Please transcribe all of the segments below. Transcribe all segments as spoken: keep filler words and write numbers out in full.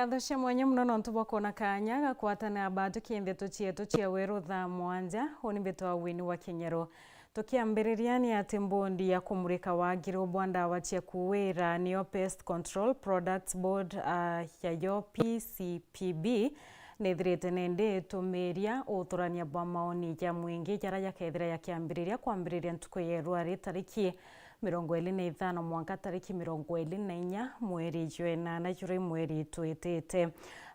Ngatho cia mwanya mono nontu bwa kwona kaanya ga kwatana batuki ndeto cietu cia weru thaa mwanja. Uni mbitwa Winnie wa Kinyero. Tukiambiriria ni ati mbondi ya kumurika wagiru bwa ndawa cia kuwira niyo Pest Control Products Board, ah, yayo P C P B, nithirite nindi itumiria uthurania bwa maoni ja mwingi jaria jakethira jakiambiriria kwambiriria ntuku ya irua ri tariki mirongo iri na ithano mwanka tariki mirongo iri na inya mweri jwa inana juri mweri twitite.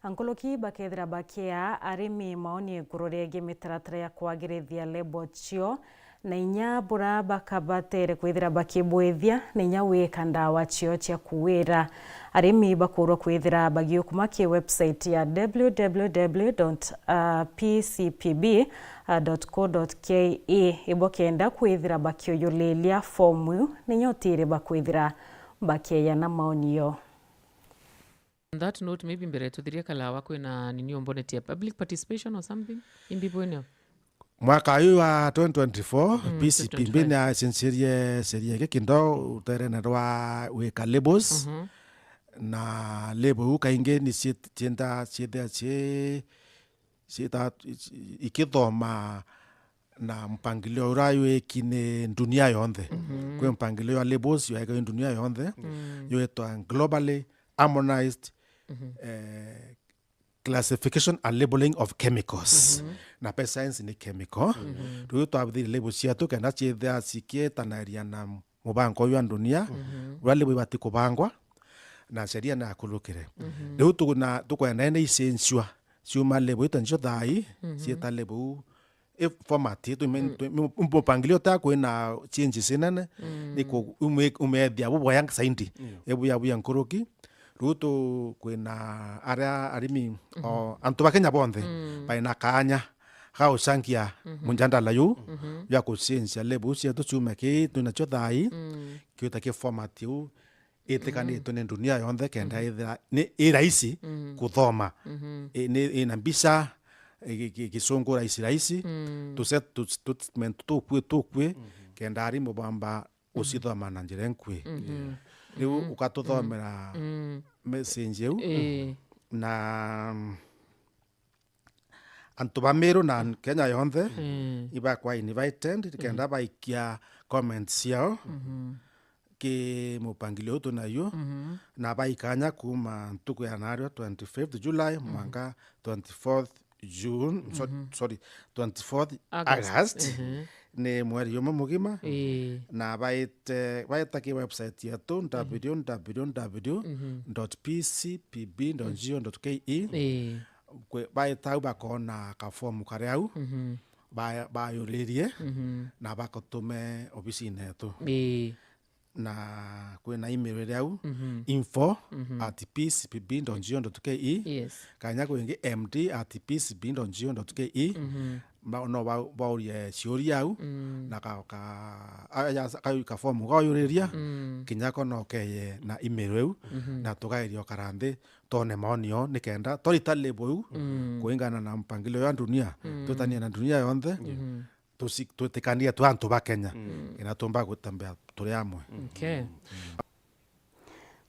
Ankuruki bakethira bakia arimi maoni iguru riegie mitaratara ya kwagirithia lebo cio, na inya bura bakabatere kwithira bakibwithia na inya wika ndawa cio cia kuwira. Arimi bakurwa kwithira bagiukuma ki website ya W W W dot P C P B dot co dot K E ibo kenda kwithira bakiuyulilia fomu iu, na inya utiri bakwithira bakieya na maoni yo. On that note, maybe mbere tuthirie Kalawa, kwina nini umbonetie public participation or something? Imbi bweneo? Mwaka uyu wa twenty twenty-four, Mm, P C P B twenty twenty-five. Ni acenjirie sheria igi kindo uterene rwa wika labels. Mhm. Na label iu kaingi ni cienda ciethia ci ciita ikithoma na mpangilio uria wiki ni dunia yonthe. Mhm. Kwi mpangilio ya labels yaiga dunia yonthe, Mm. yitwa globally harmonized, Mhm. eh, classification and labeling of chemicals. Mhm. Na pia science ni chemical. Mhm. Riu twabithirie labels cietu kenda ciithia cikietanaria na mubango uyu wa dunia, Mhm. uria label ibati kubangwa, na sheria na akurukire. Mhm. Riu tukuna-, tukwenda ene icenjua ciuma label ita ncio thai, Mhm. cieta label i format itu ime-, Mm. tu-, mu-, mupangilio ta kwina changes inene, Mm. ni ku-, ume-, umethia bubwaya zaidi. Ndio. Ebuya buya nkuruki, riu tu-, kwina aria arimi, Mhm. o, antu ba Kenya bonthe, Mm. baina kaanya ga gucangia Mhm. mujadala yu Mhm. ya kucenjia label cietu ciume ki twinacio thai, Mm. kiuta ki format iu itikanitwe ni dunia yonthe kenda Mhm. ithira ni i rahisi Mhm. kuthoma. Mhm. I-, ni ina mbica, i-, gi-, gi-, gisungu rahisi rahisi, Mm. tuse-, tu-, tu-, statement tukui tukui, Mhm. kenda arimu bamba gucithoma na njira inkui. Mhm. Riu Mm. ukatuthomera Mm. message iu, Ii. na antu ba Meru na Kenya yonthe Mm. ibakwa invited, kenda baikia comments ciao Mhm. ki mupangilio utu nayo, Mhm. na baikanya kuma ntuku ya nario twenty-fifth July Mhm. mwanka twenty-fourth June, so-, Mhm. sorry, twenty-fourth August. August. Mhm. Ni mweri umwe mugima. Ii. Na baite, baita ki website yetu, Mhm. W W W dot P C P B dot G O dot K E. Ii. Kwe-, baita au bakona kafomu kari au, Mhm. ba-, bayuririe, Mhm. na bakotume obisine yetu. Ii. Na kwina email iri au, Mhm. info Mhm. at P C P B dot G O dot K E. Yes. Kanya kwingi M D at P C P B dot G O dot K E. Mhm. Ba-, no ba-, baurie ciuria au, Mm. na ka-, ka-, a-, ya-, ka-, kafomu gauyuriria, Mm. kinya ko no keye na email iu, Mhm. na tugairia ukara nthi, twone maoni o, nikenda twarita label iu, Mm. kuringana na mpangilio ya dunia, Mm. twitanie na dunia yonthe, Mhm. tuci-, twitikanie twi antu ba Kenya, Mm. kenda tumba gutembea turi amwe. Okay.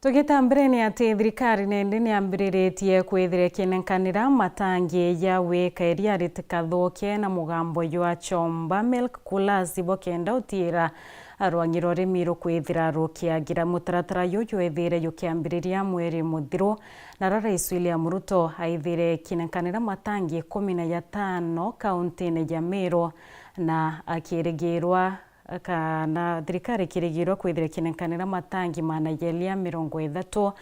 Tugita mbere ni ati thirikari nindi niambiriritie kwithira ikinenkanira matangi ya wika iria ritikathuke na mugambo jwa Chomba Milk Coolers ibo kenda utiira rwang'i rwa urimi rukwithira rukiagira. Mutaratara juju jwethire jukiambiriria mweri muthiru, naro Rais William Ruto aithire ikinenkanira matangi ikumi na jatano kauntine ja Meru, na akirigirwa kana thirikari ikirigirwa kwithira ikinenkanira matangi maana jeli ya mirongo ithatu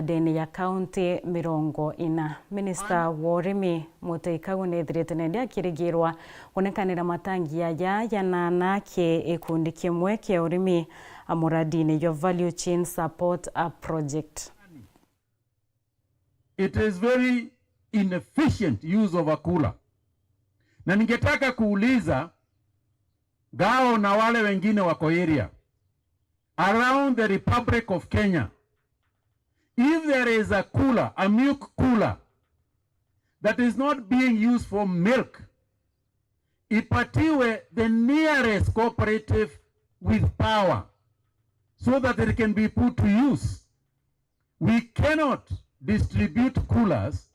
ndene ya kaunti mirongo ina. Minista wa urimi Mutahi Kagwe nethirite nende akirigirwa kunenkanira matangi aja janana ki ikundi kimwe kia urimi muradine jwa Value Chain Support Project. It is very inefficient use of a cooler. Na ningetaka kuuliza Gao na wale wengine wako area around the Republic of Kenya, if there is a cooler, a milk cooler that is not being used for milk, ipatiwe the nearest cooperative with power so that it can be put to use. We cannot distribute coolers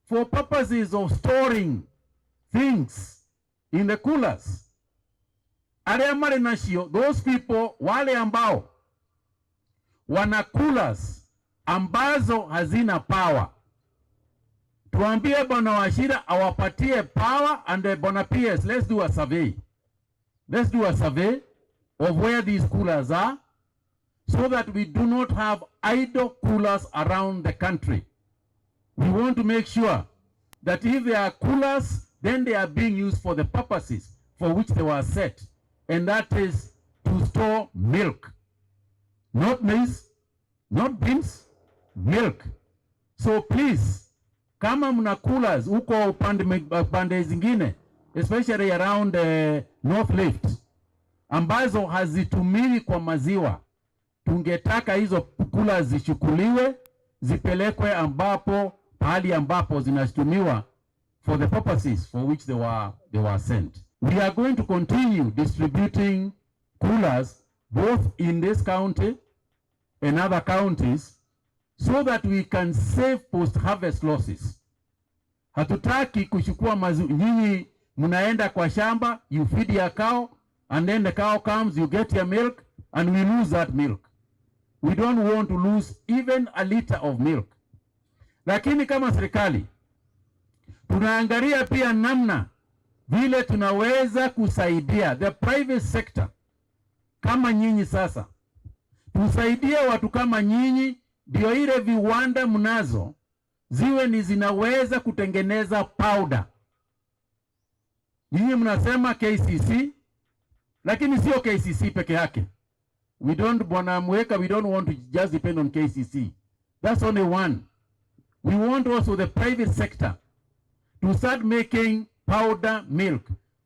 for purposes of storing things in the coolers. Aria mari nacio, those people, wale ambao wana coolers ambazo hazina power, tuambie Bwana Wachira awapatie power, and, uh, Bwana P S, let's do a survey. Let's do a survey of where these coolers are, so that we do not have idle coolers around the country. We want to make sure that if there are coolers, then they are being used for the purposes for which they were set, and that is to store milk, not maize, not beans, milk. So please, kama mna coolers huko upande me-, pande zingine, especially around, eh, North Rift, ambazo hazitumiwi kwa maziwa, tungetaka hizo coolers zichukuliwe, zipelekwe ambapo, pahali ambapo zinatumiwa for the purposes for which they were, they were sent. We are going to continue distributing coolers both in this county and other counties, so that we can save post-harvest losses. Hatutaki kuchukua mazi-, nyinyi mnaenda kwa shamba, you feed your cow, and then the cow comes, you get your milk, and we lose that milk. We don't want to lose even a liter of milk. Lakini kama serikali, tunaangalia pia namna vile tunaweza kusaidia the private sector kama nyinyi sasa. Tusaidie watu kama nyinyi, ndio ile viwanda mnazo ziwe ni zinaweza kutengeneza powder. Nyinyi mnasema K C C, lakini sio K C C peke yake. We don't, Bwana Mweka, we don't want to just depend on K C C. That's only one. We want also the private sector to start making powder milk.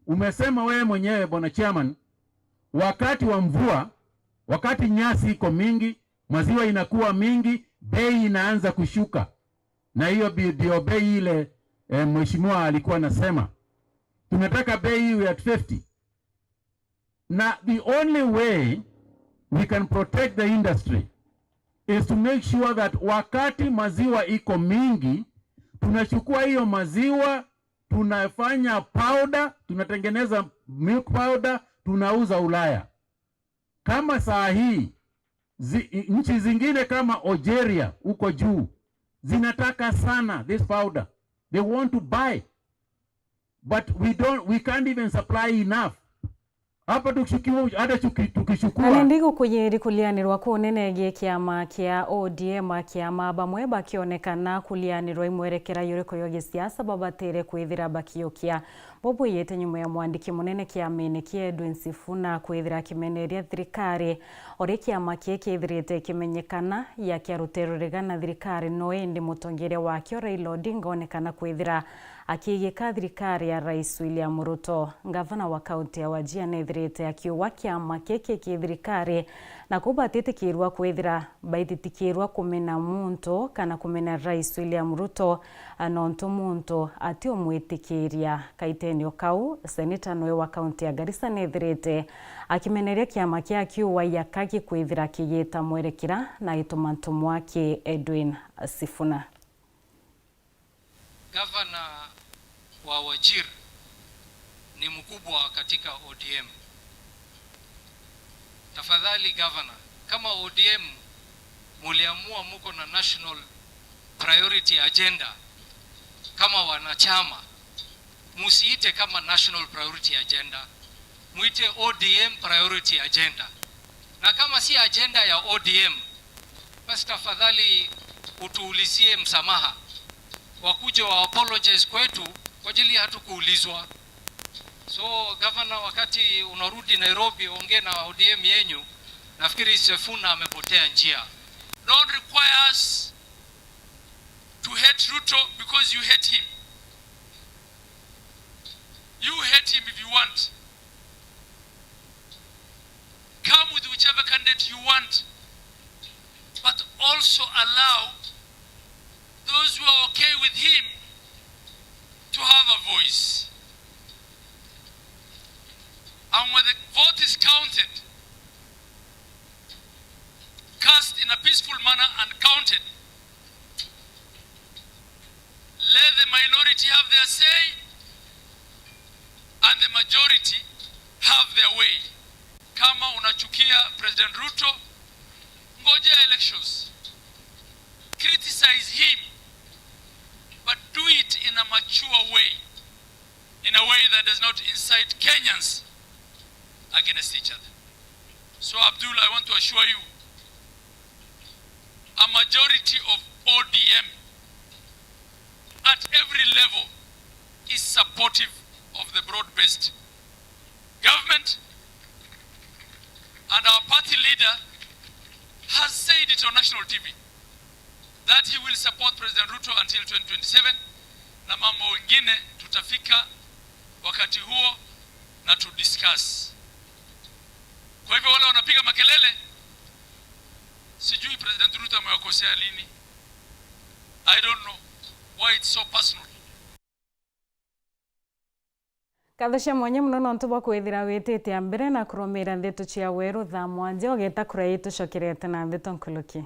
Umesema wewe mwenyewe, Bwana Chairman, wakati wa mvua, wakati nyasi iko mingi, maziwa inakuwa mingi, bei inaanza kushuka. Na hiyo bi-, ndio bei ile, eh, mheshimiwa alikuwa anasema. Tunataka bei iwe at fifty. Na the only way we can protect the industry is to make sure that wakati maziwa iko mingi, tunachukua hiyo maziwa, tunafanya powder, tunatengeneza milk powder, tunauza Ulaya. Kama saa hii, zi-, i-, nchi zingine kama Algeria huko juu zinataka sana this powder. They want to buy. But we don't, we can't even supply enough. Hapa tukichukua, hata tuki-, tukichukua. Na nindi gukuyiri kulianirwa kunene gi kiama kia O D M, akiama bamwe bakionekana kulianirwa imwerekera yuriku yo gisiasa babatire kwithira bakiukia. Bubwiyite nyuma ya mwandiki munene kiamene kia Edwin Sifuna kwithira akimeneria thirikari, ori kiama kii kithirite kimenyekana ya kia ruteru rigana thirikari, no indi mutongeria wakio Raila Odinga onekana kwithira akigika thirikari ya Rais William Ruto. Ngavana wa kaunti ya Wajir nethirite akiuga kiama giki ki thirikari, na kuu batitikirwa kwithira baititikirwa kumena muntu kana kumena Rais William Ruto, a, nontu muntu atiumwitikiria. Kaitenio kau, seneta noe wa kaunti ya Garissa nethirite akimeneria kiama kia kiu waiyaka gikwithira kigita mwerekera na ituma ntumwa ki Edwin Sifuna. Gavana wa Wajir ni mkubwa katika O D M. Tafadhali gavana, kama O D M muliamua muko na national priority agenda kama wanachama, musiite kama national priority agenda, muite O D M priority agenda. Na kama si agenda ya O D M, basi tafadhali utuulizie msamaha, wakuje wa apologize kwetu kwa ajili hatukuulizwa. So, Governor, wakati unarudi Nairobi, ongea na O D M yenyu. Nafikiri Sifuna amepotea njia. Don't require us to hate Ruto because you hate him. You hate him if you want. Come with whichever candidate you want, but also allow those who are okay with him to have a voice. And when the vote is counted, cast in a peaceful manner and counted, Minority have their say and the majority have their way. Kama unachukia President Ruto, ngojea elections. Criticize him, but do it in a mature way, in a way that does not incite Kenyans against each other. So, Abdul, I want to assure you, a majority of O D M at every level is supportive of the broad-based government, and our party leader has said it on national T V that he will support President Ruto until twenty twenty-seven, na mambo mengine tutafika wakati huo na tu discuss. Kwa hivyo, wale wanapiga makelele, sijui President Ruto amewakosea lini. I don't know why it's so personal. Nkatho cia mwanya mono nontu bwa kwithira wititia mbere na kurumira ndeto cia weru thaa mwanja ugeta kuria itucokerete na ndeto nkuruki.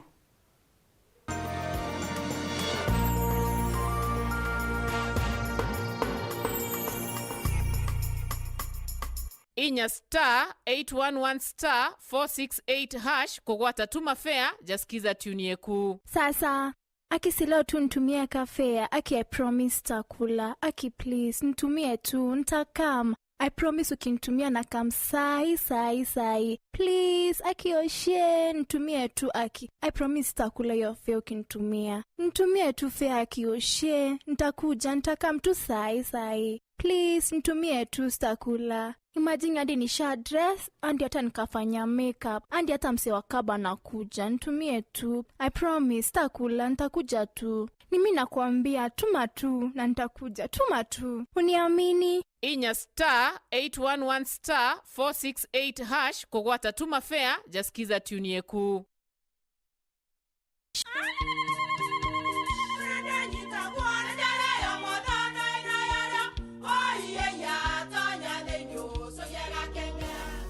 Inya star eight one one star four six eight hash kugwata tu mafea ja Skiza Tune Yeku. Sasa, aki si leo tu ntumie ka fare, aki I promise takula, aki please ntumie tu, ntakam. I promise ukintumia na kam sai sai sai. Please, aki oshie, ntumie tu aki. I promise takula hiyo fare ukintumia. Ntumie tu fare aki oshie, ntakuja, ntakam tu sai sai. Please, ntumie tu, sitakula. Imagine hadi nisha dress, hadi hata nikafanya makeup, hadi hata msee wa kaba anakuja. Ntumie tu. I promise, sitakula, nitakuja tu. Ni mimi nakwambia, tuma tu na nitakuja. Tuma tu. Uniamini. Inya star eight one one star four six eight hash kugwata tu mafea ja Skiza Tune Yeku.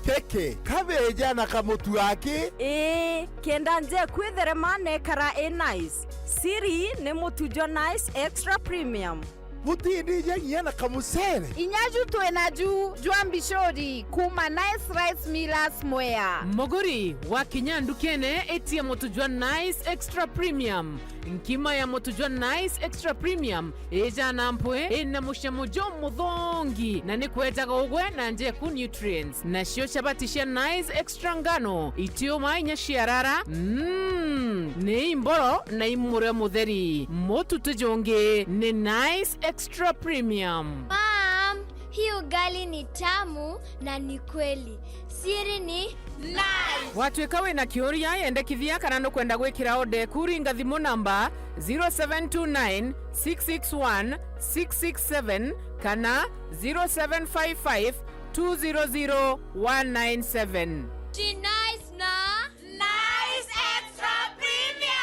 Keke, kabeja na kamutu aki. Ii, kenda nje kwitherema nekara i nice. Siri ni mutu jwa Nice Extra Premium. Butindija nginya na kamucere. Inya ju twina ju jwa mbicuri kuuma Nice Rice Millers Mwea. Muguri, wakinya ndukene, itia mutu jwa Nice Extra Premium. Nkima ya mutu jwa Nice Extra Premium ijaa na mpwi, ina mucamo jumuthongi, na ni kwejaga ugwe na njeku nutrients. Nacio chabati cia Nice Extra Ngano itiuma inya ciarara. Mm, ni imboro na imurio mutheri. Mutu ti jungi, ni Nice Extra Premium. Mom, hii ugali ni tamu na ni kweli. Siri ni Nice. Watwika wina kiuria, yendekithia kana nukwenda gwikira order eku, ringa thimu namba zero seven two nine six six one six six seven kana zero seven five five two zero zero one nine seven. Ji Nice na Nice Extra Premium.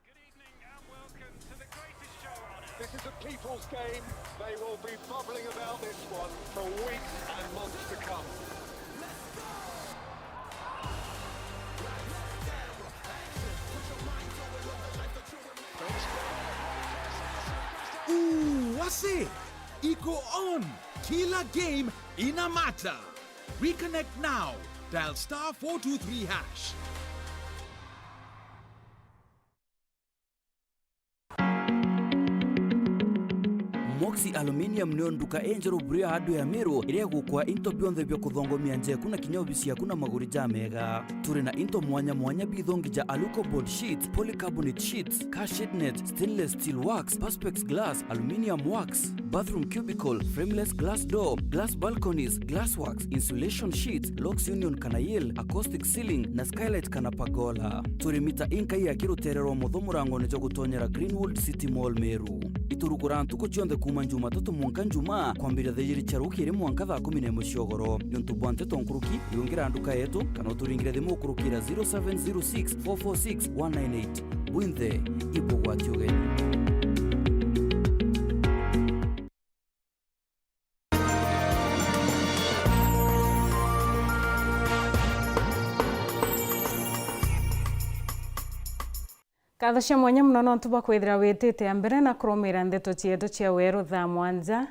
Good evening and welcome to the greatest show on earth. This is a people's game. They will be bubbling about this one for weeks and months to come. Ooh, wase! Iko on! Kila game ina mata! Reconnect now. Dial star four two three hash. Moxie Aluminium nio nduka injeru buru ya hardware ya Meru iria igukwa into bionthe bia kuthongomia njeku na kinya obici yaku na maguri jamega. Turi na into mwanya mwanya bithongi ja Aluco board sheets, polycarbonate sheets, car shade net, stainless steel works, perspex glass, aluminium works, bathroom cubicle, frameless glass door, glass balconies, glass works, insulation sheets, locks union kana yale, acoustic ceiling na skylight kana pergola. Turi mita inkai ya kirutere rwa mutho murangone jwa gutonyera Greenwood City Mall Meru. Iturugura ntuku cionthe kuuma Jumatatu mwanka Njumaa kwambiria thaa ijiri cia rukiri mwanka thaa kumi na imwe cia ugoro. Niuntu bwa nteto nkuruki, riungira nduka yetu kana uturingire thimu ukurukira zero seven zero six four four six one nine eight. Bwinthe, ibugwati ugeni. Nkatho cia mwanya mono nontu bwa kwithira witite mbere na kurumira ndeto cietu cia weru thaa mwanja.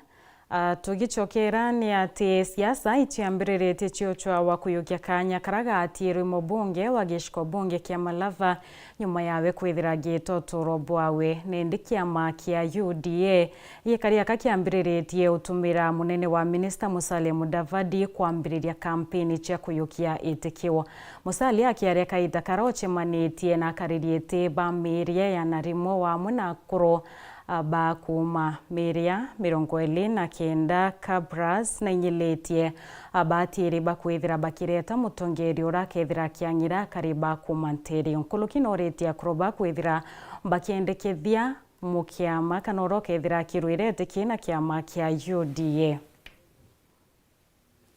Ah, tugicokera ni ati siasa iciambiriritie ciuchwa wa kuyukia kanya karia gatiirwe mubunge wa gicigo bunge kia Malava nyuma yawe kwithira agiita uturo bwawe. Nindi kiama kia U D A gikari aka kiambiriritie utumira munene wa minista Musalia Mudavadi kwambiriria kampeni cia kuyukia itikio. Musalia akiaria kaita karia ucemanitie na akariri iti ba miiria ya na rimwe wamwe na akuru, a, ba kuuma miiria mirongo iri na kenda Kabras na inyilitie, a, batiri bakwithira bakireta mutongeri uria akethira akiang'ira akari ba kuuma ntiri. Nkuruki noritie akuru ba kwithira bakiendekethia mukiama kana uria ukethira akirwirete kina kiama kia U D A.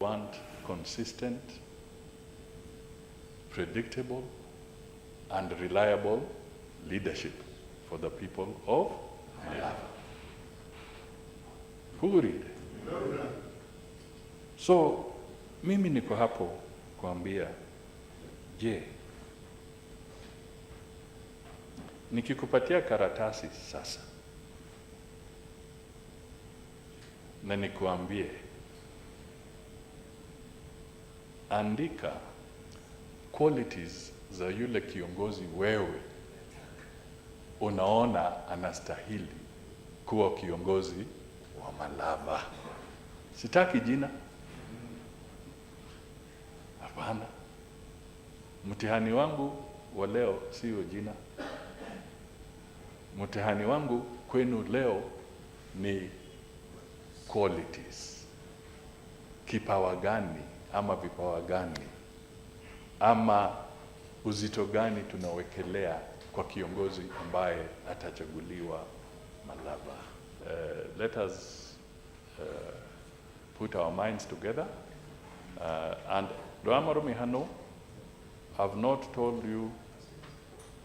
Want consistent, predictable, and reliable leadership for the people of Malava. Kugurire? So, mimi niko hapo kuambia, je, nikikupatia karatasi sasa, na nikuambie, andika qualities za yule kiongozi wewe unaona anastahili kuwa kiongozi wa Malava. Sitaki jina. Hapana. Mtihani wangu wa leo sio jina. Mtihani wangu kwenu leo ni qualities. Kipawa gani ama vipawa gani ama uzito gani tunawekelea kwa kiongozi ambaye atachaguliwa Malava? Uh, let us, uh, put our minds together. Uh, and Dwamaro Mihano, I've not told you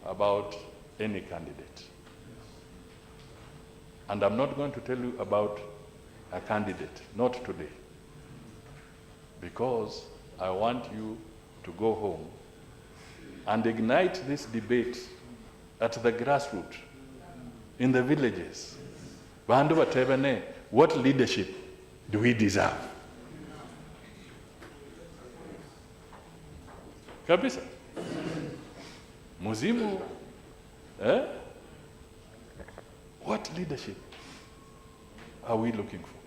about any candidate. And I'm not going to tell you about a candidate, not today. Because I want you to go home and ignite this debate at the grassroots, in the villages. Bandu batebene, what leadership do we deserve? Kabisa. Muzimu, eh? What leadership are we looking for?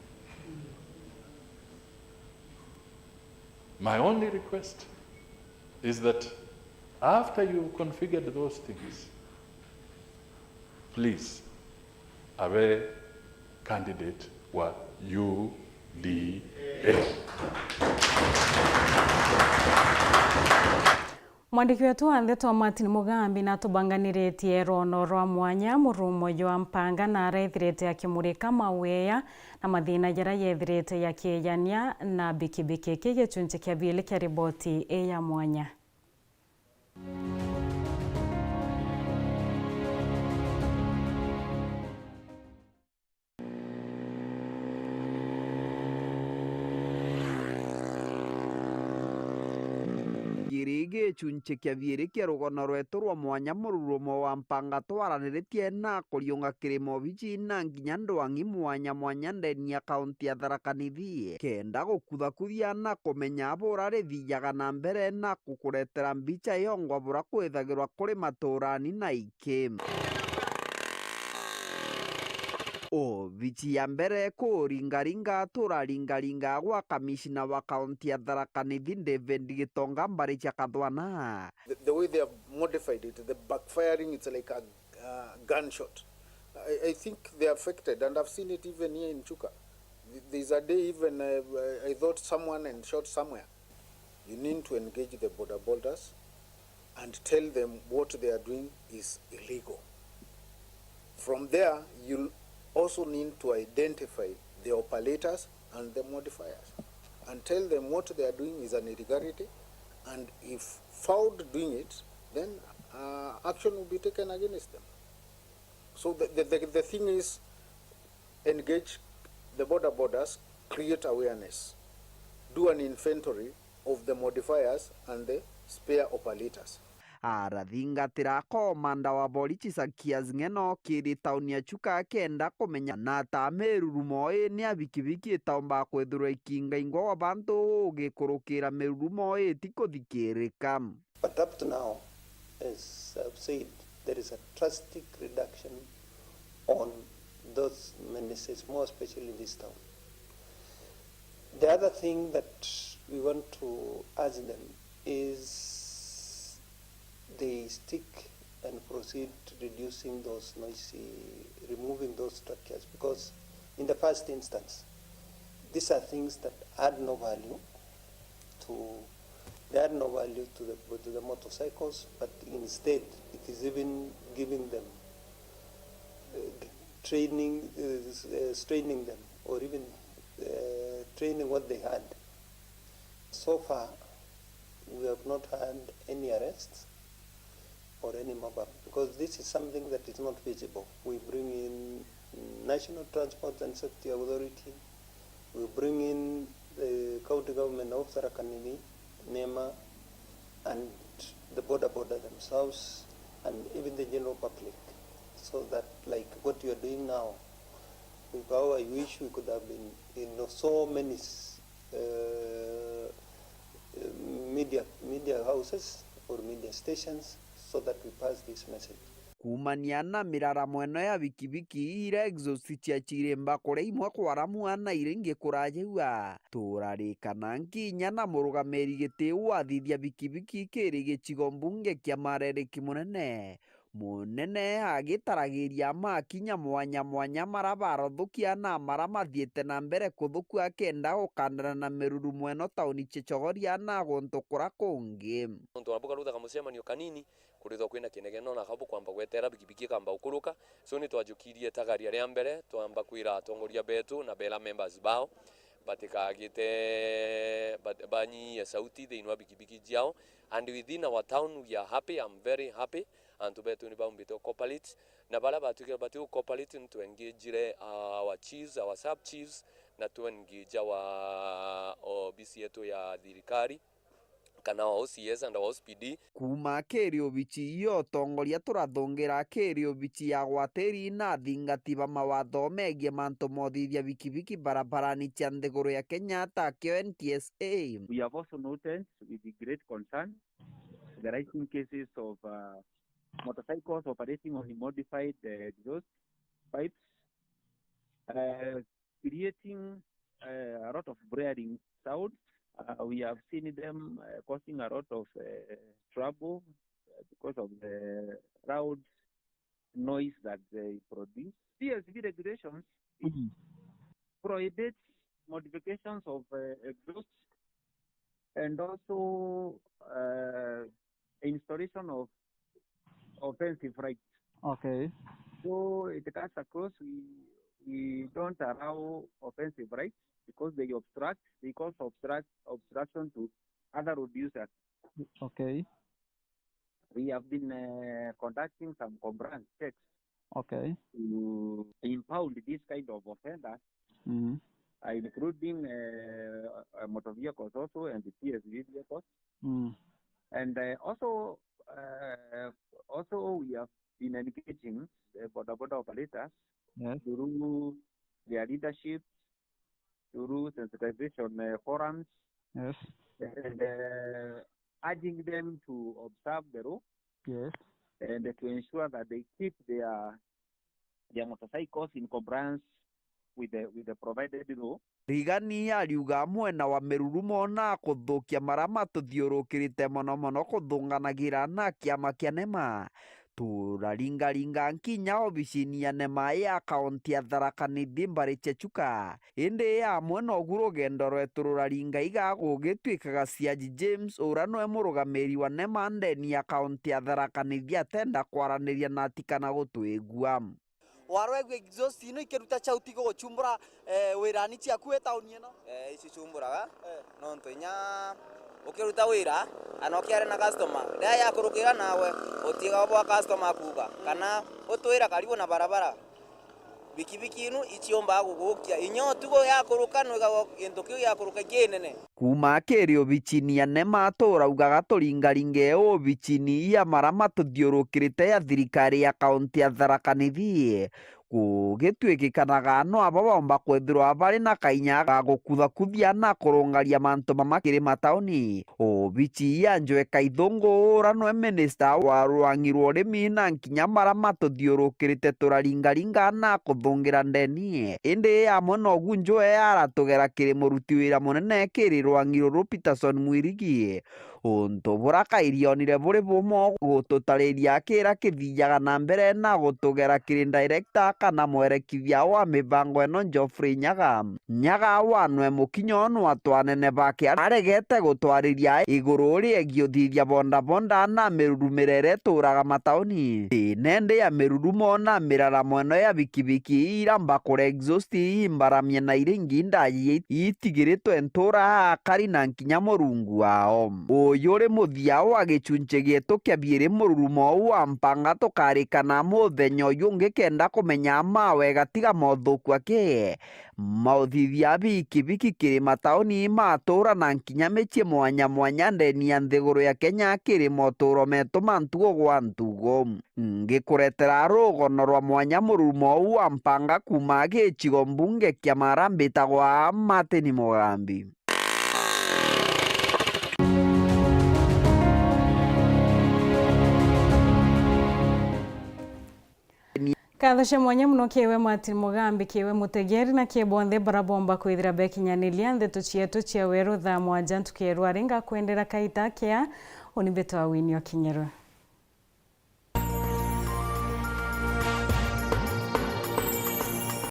My only request is that after you configured those things, please, abe candidate wa U D A. Mwandiki wetu wa ndeto Martin Mugambi natubanganiritie rono rwa mwanya murumo jwa mpanga na arethirite akimurika mawea na mathina jaria yethirite yakijania na bikibiki. Ki gicunji kia biiri kia riboti ii ya mwanya. Kiri gicunci kia biiri kia rugono rwetu rwa mwanya, mururumo wa mpanga twaraniritie na kuriunga kiri mobici na nginya ndwang'i mwanya mwanya ndeni ya kaunti ya Tharaka Nithi, kenda gukuthakuthia na kumenya bura rithijaga na mbere na gukuretera mbica yongwa bura kwithagirwa kuri maturani na iki. Obici ya mbere kuringaringa turaringaringa gwa kamishina wa kaunti ya Tharaka Nithi David Gitonga mbari cia Kathwana. The, the way they have modified it, the backfiring, it's like a, uh, gunshot. I, I think they're affected, and I've seen it even here in Chuka. Th-, there's a day even, uh, I thought someone and shot somewhere. You need to engage the boda bodas and tell them what they are doing is illegal. From there, you'll also need to identify the operators and the modifiers and tell them what they are doing is an illegality, and if found doing it, then, uh, action will be taken against them. So the, the, the, the thing is, engage the boda bodas, create awareness, do an inventory of the modifiers and the spare operators. arathingatira komanda wa borichi Sakias Ng'eno kiri tauni ya Chuka akenda kumenya na ata mirurumo ii ni ya bikibiki itaumba kwithirwa ikiingaingwa gwa bantu ugikurukira mirurumo ii ti kuthikirika. But up to now, as I've said, there is a drastic reduction on those menaces, more especially in this town. The other thing that we want to ask them is they stick and proceed to reducing those noisy, removing those structures, because in the first instance, these are things that add no value to, they add no value to the, to the motorcycles, but instead it is even giving them, uh, training, uh, uh, straining them, or even, uh, training what they had. So far, we have not had any arrests or any mobile, because this is something that is not feasible. We bring in National Transport and Safety Authority, we bring in the county government of Tharaka Nithi, NEMA, and the boda boda themselves, and even the general public, so that, like what you are doing now, we, how I wish we could have been in so many s-, uh, media, media houses or media stations, so that we pass this message. Kuumania na miraramo ino ya bikibiki, iria exhaust ciacirimba kuria imwe kwaramua na iria ingi kurajeua, turarikana nkinya na murugamiri giti wathithia bikibiki kiri gicigo mbunge kia Marereki Munene, Munene agitaragiria makinya mwanya mwanya mara barothukia na mara mathiite na mbere kuthukua akenda gukandana na mirurumo ino tauni cia Chogoria na guntu kura kungi. Nontu abu karuthaga mucemanio kanini, kurithwa kwina kinegeno na kabu kwamba gwetera bikibiki ikamba gukuruka. So ni twajukirie tagaria ria mbere, twamba kwira atongoria betu na bela members bao batikagite, bat-, banyiyie sauti thiini wa bikibiki ciao. And within our town, we are happy, I'm very happy. Antu betu ni baumbite u cooperate, na baria batwikire bati u cooperate, nitwengagire our chiefs, our sub chiefs, na twengage our obisi yetu ya thirikari, kana our O C S and our O C P D. Kuuma kiri obici iyo, utongoria turathungira kiri obici ya gwatiri na athingati ba mawatho megie mantu mothithia bikibiki barabarani cia nthiguru ya Kenya, takio N T S A. We have also noted with great concern the rising cases of, uh, motorcycles operating on modified, uh, exhaust pipes, uh, creating, uh, a lot of blaring sound. Uh, we have seen them, uh, causing a lot of, uh, trouble, uh, because of the loud noise that they produce. P S V regulations, mm, prohibits modifications of, uh, exhaust and also, uh, installation of offensive lights. Okay. So it cuts across, we, we don't allow offensive lights because they obstruct, they cause obstruct, obstruction to other road users. Okay. We have been, uh, conducting some compliance checks, okay, to impound this kind of offenders, mm, uh, including, uh, uh, motor vehicles also and the P S V vehicles. Mm. And, uh, also, uh, also we have been engaging, uh, boda boda operators, yes, through their leadership, through sensitization, uh, forums, yes, and, uh, urging them to observe the law, yes, and to ensure that they keep their, their motorcycles in compliance with the, with the provided law. Rigani ariuga mwena wa mirurumo na kuthukia maria matuthiurukirite mono mono kuthunganagira na kiama kia NEMA. Turaringaringa nkinya obicini ya NEMA ya kaunti ya Tharaka Nithi mbari cia Chuka. Indi amwe nogu rugendo rwetu ruraringa iga gugitwikaga Siaji James, uria nwe murugamiri wa NEMA ndeni ya kaunti ya Tharaka Nithi atenda kwaraniria nati kana gutwigua. Warwegua exhaust ino ikiruta chauti guguchumbura, eh, wirani ciaku wi tauni ino? Eh, icichumburaga. Eh. Nontu inya ukiruta wira, ana ukiaria na customer, riria yakurukira nawe, utiga bwa customer akuuga, kana utwira karibu na barabara. Bikibiki inu iciumbaga gugukia inya utugo yakuruka, nwigagwa gintu kiu giakuruka kinene. Kuuma kiri obicini ya NEMA turaugaga turingaringe obicini ya maria matuthiurukirite ya thirikari ya kaunti ya Tharaka Nithi, gugituikikanaga no aba baumba kwithirwa bari na kainya ga gukuthakuthia na kurungaria mantu mama kiri matauni. Obici ya Njweka Ithungu, uria nwe minista wa rwang'i rwa urimi na nkinya maria matuthiurukirite turaringaringa na kuthungira ndeni. Indi amwe nogu Njwe aratugera kiri muruti wira munene kiri rwang'i ruru Peterson Mwirigi. Untu buria kairionire buri bumwe gututariria kira kithiaga na mbere na gutugera kiri director kana mwerekithia wa mibango ino Geoffrey Nyaga. Nyaga wanwe mukinyo nwa twanene bake aregete gutwariria iguru riegie uthithia bondabonda na mirurumire iria ituraga matauni. Thina indi ya mirurumo na miraramo ino ya bikibiki iramba kure exhaust imbaramia na iria ingi ndaji itigiritwe ntura akari na nkinya Murungu wao. Uyu uri muthia wa gicunci gietu kia biiri mururumo uu wa mpanga tukarikana muthenya uyu ungi kenda kumenya mawe gatiga mothuku aki. Mauthithia bikibiki kiri matauni ma tura na nkinya micii mwanya mwanya ndeni ya nthiguru ya Kenya kiri moturo metu ma ntugo gwa ntugo. Ngikuretera rugono rwa mwanya mururumo uu wa mpanga kuuma gicigo mbunge kia Mara mbitagwa Martin Mugambi. Nkatho cia mwanya mono kiri we Martin Mugambi, kiri we mutegeri na kiri bonthe baria boomba kwithira bekinyaniria ndeto cietu cia weru thaa mwanja ntuku ya rwari. Ngakwendera kaita kea, uni mbitwa Winnie Okinyirwe.